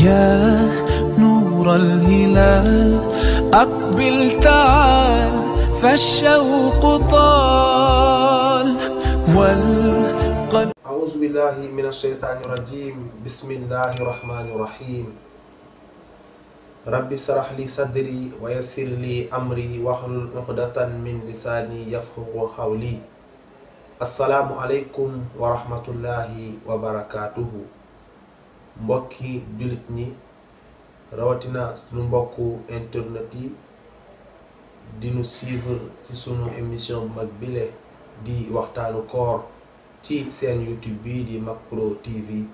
يا نور الهلال أقبل تعال فالشوق طال والقلب. أعوذ بالله من الشيطان الرجيم. بسم الله الرحمن الرحيم. ربي اشرح لي صدري ويسر لي أمري واحلل عقدة من لساني يفقهوا قولي. السلام عليكم ورحمة الله وبركاته. mbokki julit ñi rawatina sunu mbokku internet yi di nu suivre ci sunu émission mag bile di waxtaanu koor ci seen YouTube bi di Makpro TV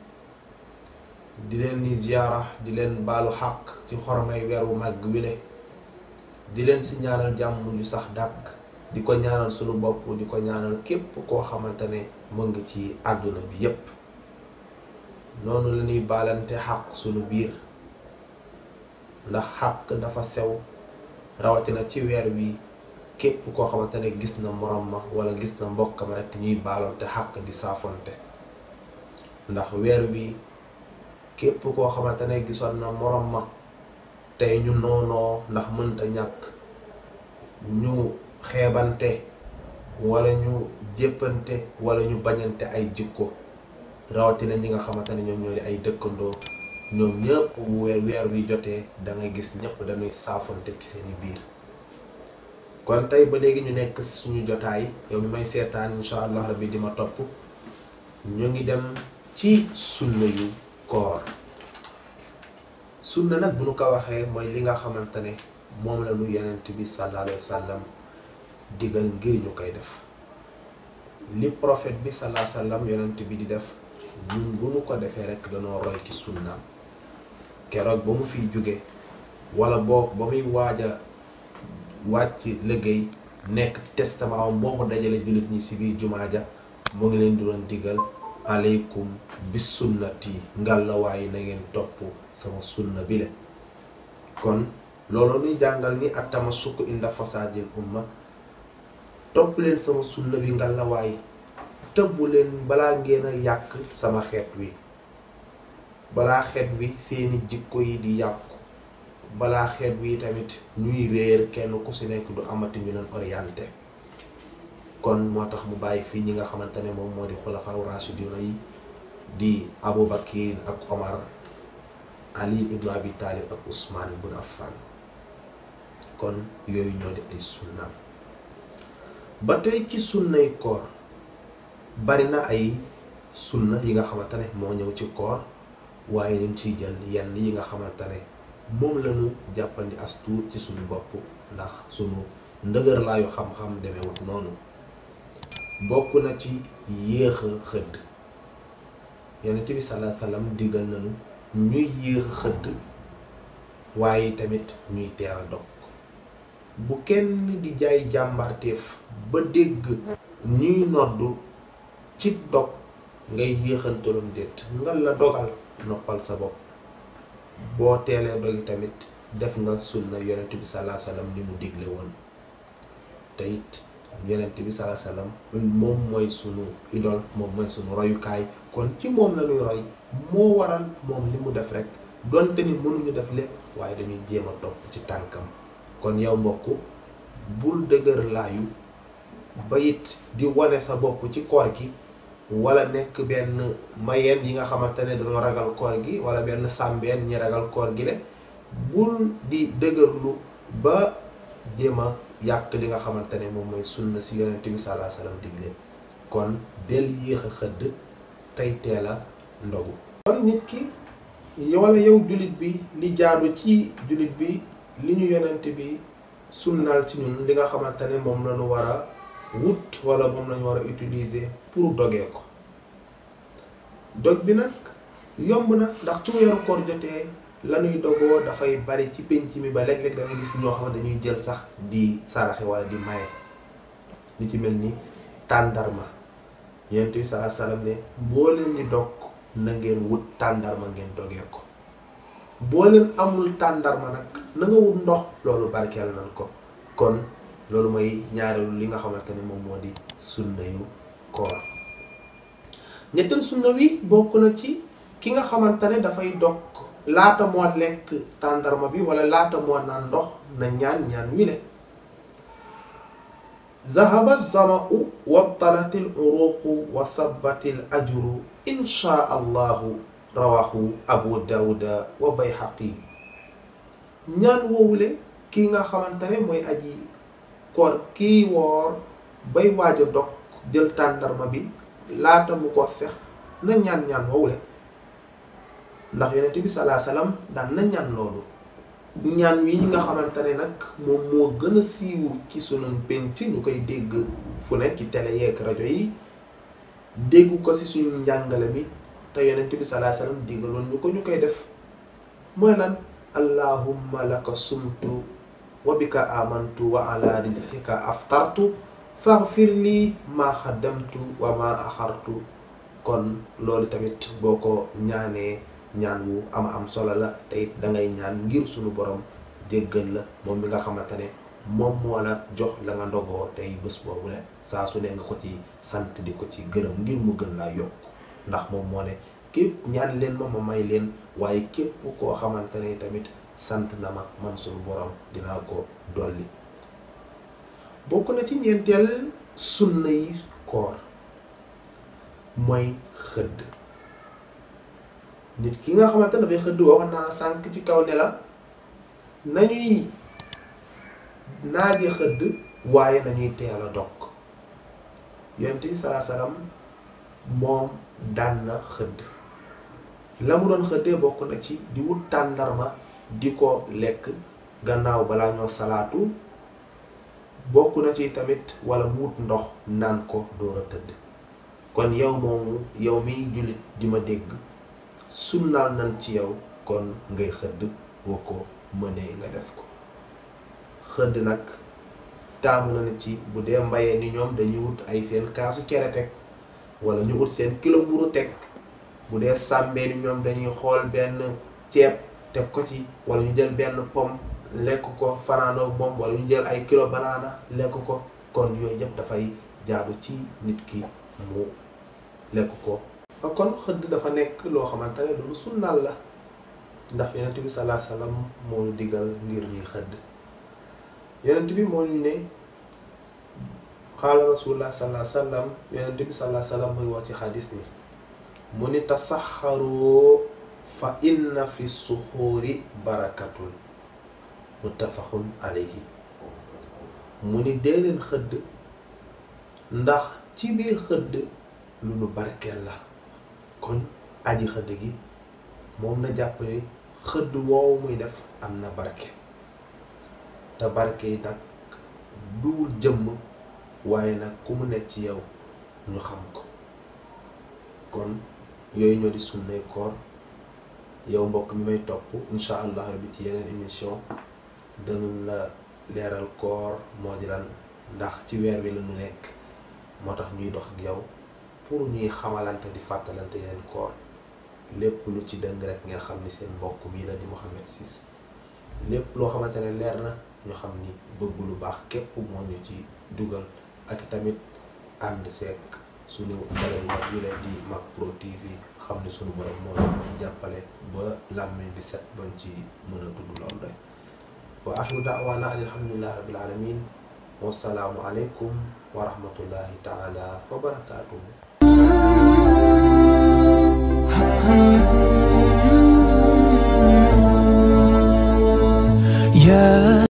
di leen ni ziyaara di leen baalu xaq ci xormay weeru mag wile di leen si ñaanal jàmm ju sax dàkk di ko ñaanal sunu bopp di ko ñaanal képp koo xamante ne mu ngi ci àdduna bi yépp. noonu la ñuy baalante xaq sunu biir ndax xaq dafa sew rawatina ci weer wi képp koo xamante ne gis na morom ma wala gis na mbokkam rekk ñuy baalante xaq di saafonte ndax weer wi képp koo xamante ne gisoon na morom ma tey ñu noonoo ndax mënta ñàkk ñu xeebante wala ñu jéppante wala ñu bañante ay jikko rawatina ñi nga xamante ne ñoom ñoo di ay dëkkandoo ñoom ñëpp bu weer wi jotee da ngay gis ñëpp dañuy saafonte ci seeni biir. kon tey ba léegi ñu nekk suñu jotaay yow mi may seetaan incha allah rabbi di ma topp ñu ngi dem ci sunna yu koor. sunna nag bu nu ko waxee mooy li nga xamante ne moom la nu yonent bi sallallahu alayhi wa sallam digal ngir ñu koy def li prophète bi sallallahu alayhi wa sallam yonent bi di def. ñun bu nu ko defee rekk danoo roy ci sunnaam keroog ba mu fiy jóge wala boog ba muy wàcc liggéey nekk ci testament am boo ko dajale jullit ñi ci biir jumaa ja mu ngi leen di doon digal aleykum bis sunnati ngalla waaye na ngeen topp sama sunna bi le kon loolu ñuy jàngal ni at-tamassuku inda fasadil umma topp leen sama sunna bi ngalla waaye tëbbu leen balaa ngeen a yàq sama xeet wi balaa xeet wi seeni jikko yi di yàqu balaa xeet wi tamit ñuy réer kenn ku ci nekk du amati ñu leen orienté. kon moo tax mu bàyyi fii ñi nga xamante ne moom moo di xulafaa rashidina yi di Abu Bakr ak Omar, Ali ibn Abi Talib ak Usman ibn Affan. kon yooyu ñoo di ay sunna ba tey ci sunnay koor bari na ay sunna yi nga xamante ne moo ñëw ci koor waaye ñu ciy jël yenn yi nga xamante ne moom lañu jàppandi as tuut ci suñu bopp ndax suñu ndëgër laayu xam-xam demewut noonu. bokk na ci yéex a xëdd yonent bi sallallahu alayhi wasallam digal nañu ñuy yéex a xëdd waaye tamit ñuy teel a dog bu kenn di jaay jàmbarteef ba dégg ñuy noddu ci dog ngay yéexantalum déet nga la dogal noppal sa bopp boo teelee dogi tamit def nga sunna yonent bi sallallahu alayhi wasallam ni mu digle woon te it yonent bi sallallahu alayhi wasallam moom mooy sunu idole moom mooy sunu royukaay kon ci moom la ñuy roy moo waral moom li mu def rek donte ni mënuñu def lépp waaye dañuy jéem a topp ci tànkam. kon yow mbokk bul dëgër laayu ba it di wane sa bopp ci koor gi wala nekk benn mayeen yi nga xamante ne dañoo ragal koor gi wala benn sàmbeen ñi ragal koor gi le bul di dëgërlu ba jéem a yàq li nga xamante ne moom mooy sunna si yonent bi sallallahu alayhi wasallam digle kon del yéex a xëdd tey teel a ndogu. kon nit ki wala yow jullit bi li jaadu ci jullit bi li ñu yonent bi sunnaal ci ñun li nga xamante ne moom lañu war a wut wala moom lañu war a utiliser pour dogee ko. dog bi nag yomb na ndax ci weeru koor jotee lañuy dogoo dafay bari ci penc mi ba léeg-léeg da nga gis ñoo xam ne dañuy jël sax di saraxe wala di maye li ci mel ni tàndarma Yonent bi sallallahu alayhi wasallam ne boo leen di dog na ngeen wut tàndarma ngeen dogee ko, boo leen amul tàndarma nag na nga wut ndox, loolu barkeel nañ ko. kon loolu mooy ñaareelu li nga xamante ne moom moo di sunna yu koor. ñetteel sunna wi bokk na ci ki nga xamante ne dafay dog laata moo lekk tàndarma bi wala laata moo naan ndox na ñaan wi le zahaba zama'u wabtalatil uruqu wa sabbatil ajru insha allahu rawahu abu dawuda wa bayhaqi. ñaan woowule kii nga xamante ne mooy aji koor kii woor bay waaj a dog jël tàndarma bi laata mu ko sex na ñaan woowule, ndax yonent bi salaa salaam daan na ñaan loolu. ñaan wi ñi nga xamante ne nag moom moo gën a siiw ci sunu penc ñu koy dégg fu ne ci télé yeeg rajo yi, dégg ko ci suñu njàngale mi te yonent bi salaa salaam diggaloon ñu koy def mooy lan allahumma laka sumtu wa bika amantu wa ala rizqika aftartu faghfir lii ma xaddamtu wa ma axartu. kon loolu tamit boo ko ñaanee ñaan wu am solo la, te it dangay ñaan ngir sunu borom jéggal la moom mi nga xamante ne moom moo la jox la nga ndogoo tey bés boobu le saa su ne nga ko ci sant di ko ci gërëm ngir mu gën laa yokk, ndax moom moo ne képp ñaan leen ma may leen, waaye képp koo xamante ne tamit sant na ma man sunu borom dinaa ko dolli. bokk na ci ñeenteel sunna yi koor mooy xëdd. nit ki nga xamante ne dafay xëdd waxoon naa la sànq ci kaw ne la nañuy naaje xëdd waaye nañuy teel a dog. yonent bi salaa salaam moom daan na xëdd, la mu doon xëddee bokk na ci di wut tàndarma di ko lekk gannaaw balaa ñoo salaatu, bokk na ci tamit wala mu wut ndox naan ko door a tëdd. kon yow moomu yow miy jullit di ma dégg sunnaal nañ ci yow kon ngay xëdd boo ko mënee nga def ko. xëdd nag taamu na ci bu dee mbayee ni ñoom dañuy wut ay seen kaasu cere teg wala ñu wut seen kilo mburu teg, bu dee sàmbee ni ñoom dañuy xool benn ceeb teg ko ci, wala ñu jël benn pomme lekk ko fanaanoo moom, wala ñu jël ay kilo banaana lekk ko. kon yooyu yëpp dafay jaadu ci nit ki mu lekk ko. kon xëdd dafa nekk loo xamante ne loolu sunnal la, ndax yonent bi salaa salaam moo ñu digal ngir ñuy xëdd. yonent bi moo ñu ne xaala rasulullah salaa salaam, yonent bi salaa salaam muy wax ci xadis ni mu ni tasaxaru fa inna fi suxuuri barakatun muttafaqun alayhi. mu ni dee leen xëdd ndax ci biir xëdd lu nu barkeel la. kon aji xëdd gi moom na jàpp ni xëdd woowu muy def am na barke, te barke yi nag duwul jëmm waaye nag ku mu nekk ci yow ñu xam ko. kon yooyu ñoo di sunnay koor. yow mbokk mi may topp incha allah rabbi ci yeneen émission danañ la leeral koor moo di lan, ndax ci weer wi la ñu nekk, moo tax ñuy dox ak yow pour ñuy xamalante di fàttalante yeneen koor. lépp lu ci dëng rek ngeen xam ni seen mbokk bii la di Mouhamed Ciss. lépp loo xamante ne leer na ñu xam ni bëgg lu baax képp moo ñu ci dugal, ak tamit ànd seek suñu dalal mag yu leen di Makpro TV xam ni suñu borom moo jàppale ba làmmiñ di set bañ ci mën a tudd lool rek. wa axiru da'waana alhamdulillahi rabbil alamin wa salaamu aleykum wa rahmatullahi taala wa barakaatuhu.